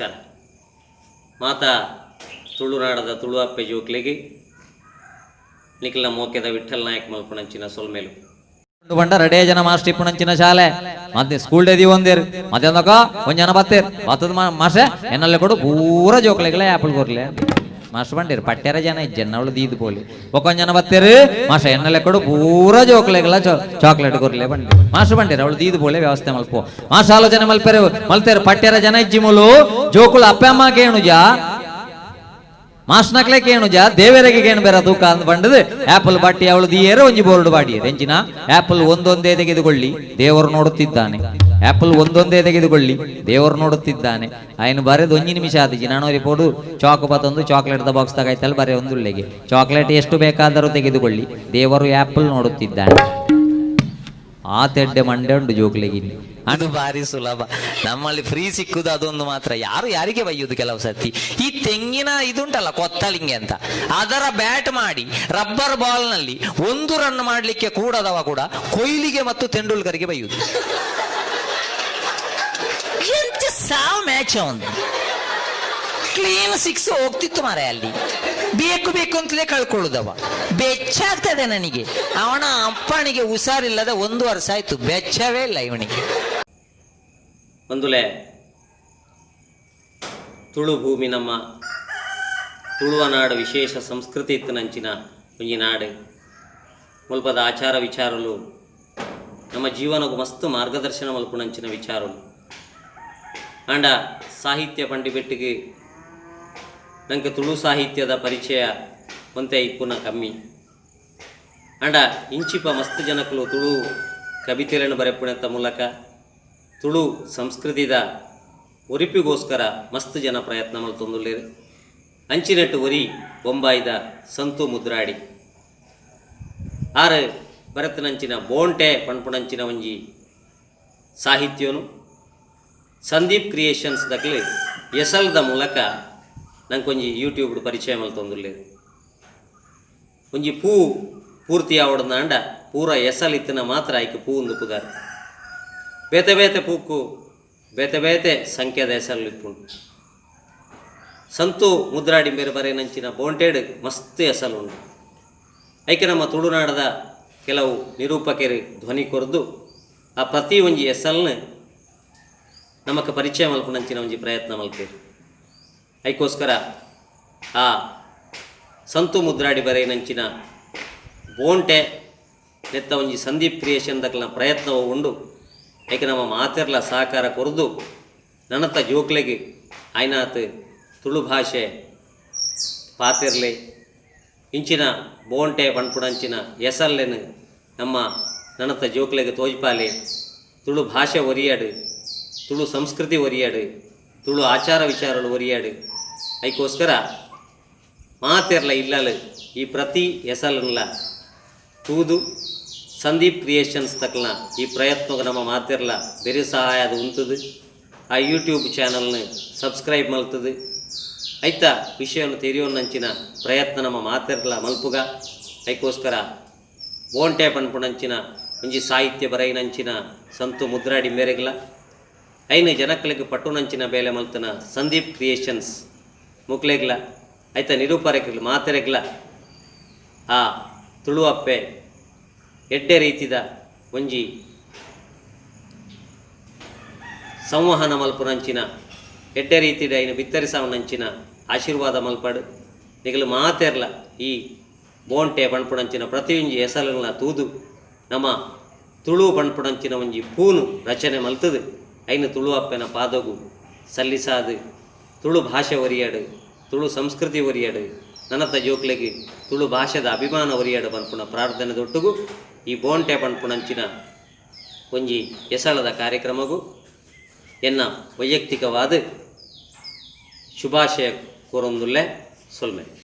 ನಮಸ್ಕಾರ. ಮಾತಾ ತುಳುನಾಡದ ತುಳುವಪ್ಪೆ ಜೋಕ್ಲೆಗ್ ನಿಕ್ಲೆನ ಮೋಕೆದ ವಿಠಲ್ ನಾಯಕ್ ಮಲ್ಪುನಂಚಿನ ಸೊಲ್ಮೆಲು. ಪಂಡ ರಡೇ ಜನ ಮಾಸ್ಟರ್ ಇಪ್ಪುನಂಚಿನ ಶಾಲೆ ಮತ್ತೆ ಸ್ಕೂಲ್ ಡೇ ದೀವೊಂದೇರ್ ಮಧ್ಯಾಹ್ನಕ ಒಂಜಿ ಜನ ಬತ್ತೇರ್ ಬತ್ತದ ಮಾಸ್ಟೆ ಎನ್ನಲ್ಲೆ ಕೊಡು ಪೂರ ಜೋಕ್ಲೆಗ್ಲ ಆಪಲ್ ಕೊರ್ಲೆ. ಮಾಸ್ಟರ್ ಬಂಡೇರು ಪಟ್ಟ್ಯರ ಜನ ಇಜ್ಜೆರ್ ಅವಳು ದೀದ್ ಪೋಲಿ. ಬೊಕ್ಕೊಂಜಿ ಜನ ಬತ್ತೇರ್, ಮಾಸ್ಟರ್ ಎನ್ನಲೆ ಕೊಡು ಪೂರ ಜೋಕ್ಲೆಗ್ಲ ಚಾಕ್ಲೇಟ್ ಕೊರ್ಲೆ ಬಂಡಿ. ಮಾಸ್ಟರ್ ಬಂಡೇರು ಅವಳು ದೀದ್ ಪೋಲೆ, ವ್ಯವಸ್ಥೆ ಮಲ್ಪು. ಮಾಸ್ಟರ್ ಆಲೋಚನೆ ಮಲ್ಪೆರೆ ಮಲ್ತೇರು, ಪಟ್ಟ್ಯರ ಜನ ಇಜ್ಜಿ ಮುಲು, ಜೋಕುಲು ಅಪ್ಪೆ ಅಮ್ಮ ಕೇಣುಜ, ಮಾಸ್ನಕ್ಲೆ ಕೇಣುಜ, ದೇವರಿಗೆ ಕೇಣು ಬೇರ ತೂಕ ಅಂದ್ ಬಂಡದು ಆಪಲ್ ಬಟ್ಟಿ ಅವಳು ದಿಯೇರು ಒಂಜಿ ಬೋರ್ಡ್ ಬಾಡಿಯರು. ಎಂಚಿನ? ಆಪಲ್ ಒಂದೊಂದೇ ತೆಗೆದುಕೊಳ್ಳಿ, ದೇವರು ನೋಡುತ್ತಿದ್ದಾನೆ. ಆಪಲ್ ಒಂದೊಂದೇ ತೆಗೆದುಕೊಳ್ಳಿ, ದೇವರು ನೋಡುತ್ತಿದ್ದಾನೆ. ಆಯ್ನ ಬರೆದು ಒಂಜಿ ನಿಮಿಷ ಆದಿಜಿ, ನಾನು ಪೋಡು ಚಾಕು ಬತ್ತೊಂದು ಚಾಕ್ಲೇಟ್ the box ತಗಾಯ್ತಲ್ಲ ಬರೆ ಒಂದುಳ್ಳೆಗೆ, ಚಾಕ್ಲೇಟ್ ಎಷ್ಟು ಬೇಕಾದರೂ ತೆಗೆದುಕೊಳ್ಳಿ, ದೇವರು ಆಪಲ್ ನೋಡುತ್ತಿದ್ದಾನೆ. ಆ ತೆಡ್ಡೆ ಮಂಡೆ ಉಂಟು ಜೋಕ್ಲೆಗಿಲ್ಲಿ. ಅದು ಭಾರಿ ಸುಲಭ. ನಮ್ಮಲ್ಲಿ ಫ್ರೀ ಸಿಕ್ಕುದು ಅದೊಂದು ಮಾತ್ರ. ಯಾರು ಯಾರಿಗೆ ಬೈಯುದು? ಕೆಲವು ಸರ್ತಿ ಈ ತೆಂಗಿನ ಇದುಂಟಲ್ಲ, ಕೊತ್ತಲಿಂಗೆ ಅಂತ, ಅದರ ಬ್ಯಾಟ್ ಮಾಡಿ ರಬ್ಬರ್ ಬಾಲ್ ನಲ್ಲಿ ಒಂದು ರನ್ ಮಾಡ್ಲಿಕ್ಕೆ ಕೂಡದವ ಕೂಡ ಕೊಹ್ಲಿಗೆ ಮತ್ತು ತೆಂಡೂಲ್ಕರ್ಗೆ ಬೈಯುದು. ಎಂತ ಸಾವು ಮ್ಯಾಚ್ ಅವನು! ಕ್ಲೀನ್ ಸಿಕ್ಸ್ ಹೋಗ್ತಿತ್ತು ಮಾರೆ ಅಲ್ಲಿ, ಬೇಕು ಬೇಕು ಅಂತಲೇ ಕಳ್ಕೊಳ್ಳುದವ. ಬೆಚ್ಚಾಗ್ತದೆ ನನಗೆ. ಅವನ ಅಪ್ಪನಿಗೆ ಹುಷಾರಿಲ್ಲದ ಒಂದು ವರ್ಷ ಆಯ್ತು, ಬೆಚ್ಚವೇ ಇಲ್ಲ ಇವನಿಗೆ. ಒಂದುಲೆ ತುಳು ಭೂಮಿ ನಮ್ಮ ತುಳುವ ನಾಡು, ವಿಶೇಷ ಸಂಸ್ಕೃತಿ ಇತ್ತಿನಂಚಿನ ಒಂಜಿ ನಾಡು. ಮುಲ್ಪದ ಆಚಾರ ವಿಚಾರಲು ನಮ್ಮ ಜೀವನకు ಮಸ್ತ್ ಮಾರ್ಗದರ್ಶನ ಮಲ್ಪುನಂಚಿನ ವಿಚಾರಲು. ಆಂಡ ಸಾಹಿತ್ಯ ಪಂಡಿಬೆಟ್ಟಿಗೆ ನಂಗೆ ತುಳು ಸಾಹಿತ್ಯದ ಪರಿಚಯ ಒಂತೆ ಇಪ್ಪುನ ಕಮ್ಮಿ. ಆಂಡ ಇಂಚಿಪ ಮಸ್ತ್ ಜನಕುಲು ತುಳು ಕವಿತೆಗಳನ್ನು ಬರೆಪುಣೆತ್ತ ಮೂಲಕ ತುಳು ಸಂಸ್ಕೃತಿದ ಒರಿಪಿಗೋಸ್ಕರ ಮಸ್ತ್ ಜನ ಪ್ರಯತ್ನ ಮಲ್ತೊಂದುಲ್ಲೆರ್. ಅಂಚಿನೆಟ್ಟು ಒರಿ ಬೊಂಬಾಯಿದ ಸಂತು ಮುದ್ರಾಡಿ ಆರು ಭರತನಂಚಿನ ಬೋಂಟೆ ಪಣ್ಪುಣಂಚಿನ ಒಂಜಿ ಸಾಹಿತ್ಯನು ಸಂದೀಪ್ ಕ್ರಿಯೇಷನ್ಸ್ ದಕ್ಲು ಎಸಲ್ದ ಮೂಲಕ ನಂಕೊಂಜಿ ಯೂಟ್ಯೂಬ್ ಪರಿಚಯ ಮಲ್ತೊಂದುಲ್ಲೆರ್. ಒಂಜಿ ಪೂ ಪೂರ್ತಿ ಆವಡ್ದಾಂಡ ಪೂರ ಎಸಲ್ ಇತ್ತಿನ ಮಾತ್ರ ಐಕ್ ಪೂ ಉಂದು ಪುದರ್. ಬೇತೆ ಬೇತೆ ಪೂಕು ಬೇತೆ ಬೇತೆ ಸಂಖ್ಯೆದ ಎಸಲ್ ಇಪ್ಪುಂಡು. ಸಂತು ಮುದ್ರಾಡಿ ಬೇರೆ ಬರೇನಂಚಿನ ಬೋಂಟೇಡ್ ಮಸ್ತ್ ಎಸಲ್ ಉಂಡು. ಐಕೆ ನಮ್ಮ ತುಳುನಾಡದ ಕೆಲವು ನಿರೂಪಕರು ಧ್ವನಿ ಕೊರ್ದು ಆ ಪ್ರತಿ ಒಂಜಿ ಎಸಲ್ನ ನಮಕ್ ಪರಿಚಯ ಮಲ್ಪುನಂಚಿನ ಒಂಜಿ ಪ್ರಯತ್ನ ಮಲ್ಪೇರು. ಐಕೋಸ್ಕರ ಆ ಸಂತು ಮುದ್ರಾಡಿ ಬರೇನಂಚಿನ ಬೋಂಟೆ ನೆತ್ತ ಒಂಜಿ ಸಂದೀಪ್ ಕ್ರಿಯೇಷನ್ ದಕ್ಲನ ಪ್ರಯತ್ನವು ಉಂಡು. ಐಕೆ ನಮ್ಮ ಮಾತೆರ್ಲ ಸಹಕಾರ ಕೊರ್ದು ನನತ ಜೋಕ್ಲೆಗ್ ಆಯ್ನಾತ್ ತುಳು ಭಾಷೆ ಪಾತೆರ್ಲೆ, ಇಂಚಿನ ಬೋಂಟೆ ಪನ್ಪುಡಂಚಿನ ಎಸಲ್ಲೆನ್ ನಮ್ಮ ನನತ ಜೋಕ್ಲೆಗ್ ತೋಜ್ಪಾಲೆ. ತುಳು ಭಾಷೆ ಒರಿಯಾಡು, ತುಳು ಸಂಸ್ಕೃತಿ ಒರಿಯಾಡು, ತುಳು ಆಚಾರ ವಿಚಾರಗಳು ಒರಿಯಾಡು. ಐಕೋಸ್ಕರ ಮಾತೆರ್ಲ ಇಲ್ಲಲು ಈ ಪ್ರತಿ ಎಸಲನ್ಲ ತೂದು ಸಂದೀಪ್ ಕ್ರಿಯೇಷನ್ಸ್ ತಕ್ಲನ ಈ ಪ್ರಯತ್ನಕ್ಕೆ ನಮ್ಮ ಮಾತೆರ್ಲ ಬೆರಿ ಸಹಾಯ ಅದು ಉಂತದು ಆ ಯೂಟ್ಯೂಬ್ ಚಾನಲ್ನ ಸಬ್ಸ್ಕ್ರೈಬ್ ಮಲ್ತದು ಐತ ವಿಷಯವನ್ನು ತೆರೆಯೋನಂಚಿನ ಪ್ರಯತ್ನ ನಮ್ಮ ಮಾತೆರ್ಲ ಮಲ್ಪುಗ. ಐಕೋಸ್ಕರ ಬೋಂಟೆ ಪನ್ಪುಣಂಚಿನ ಒಂಜಿ ಸಾಹಿತ್ಯ ಬರೈನಂಚಿನ ಸಂತು ಮುದ್ರಾಡಿ ಮೇರೆಗ್ಲ, ಐನು ಜನಕ್ಲೆಗ್ ಪಟ್ಟುನಂಚಿನ ಬೇಲೆ ಮಲ್ತನ ಸಂದೀಪ್ ಕ್ರಿಯೇಷನ್ಸ್ ಮುಕ್ಲೆಗ್ಲ, ಐತ ನಿರೂಪರೆಗ್ಲ ಮಾತೆರೆಗ್ಲ ಆ ತುಳುವಪ್ಪೆ ಎಡ್ಡೆ ರೀತಿದ ಒಂಜಿ ಸಂವಹನ ಮಲ್ಪುನಂಚಿನ ಎಡ್ಡೆ ರೀತಿದ ಐನು ಬಿತ್ತರಿಸವನಂಚಿನ ಆಶೀರ್ವಾದ ಮಲ್ಪಡು. ನಿಗಲು ಮಾತೆರ್ಲ ಈ ಬೋಂಟೆ ಪಣ್ಪುಣಂಚಿನ ಪ್ರತಿಯೊಂಜಿ ಎಸಲನ್ನ ತೂದು ನಮ್ಮ ತುಳು ಪಣ್ಪುಣಂಚಿನ ಒಂಜಿ ಪೂನು ರಚನೆ ಮಲ್ತದು ಐನು ತುಳು ಅಪ್ಪೆನ ಪಾದಗು ಸಲ್ಲಿಸಾದು ತುಳು ಭಾಷೆ ಒರಿಯಾಡು, ತುಳು ಸಂಸ್ಕೃತಿ ಒರಿಯಾಡು, ನನತ ಜೋಕ್ಲೆಗ್ ತುಳು ಭಾಷೆದ ಅಭಿಮಾನ ಒರಿಯಾಡು ಪನ್ಪುನ ಪ್ರಾರ್ಥನೆ ದೊಟ್ಟುಗು ಈ ಬೋಂಟೆ ಪಣ್ಪುಣಂಚಿನ ಒಂಜಿ ಎಸಳದ ಕಾರ್ಯಕ್ರಮಗೂ ಎನ್ನ ವೈಯಕ್ತಿಕವಾದ ಶುಭಾಶಯ ಕೋರೊಂದುಲ್ಲೆ. ಸೊಲ್ಮೆ.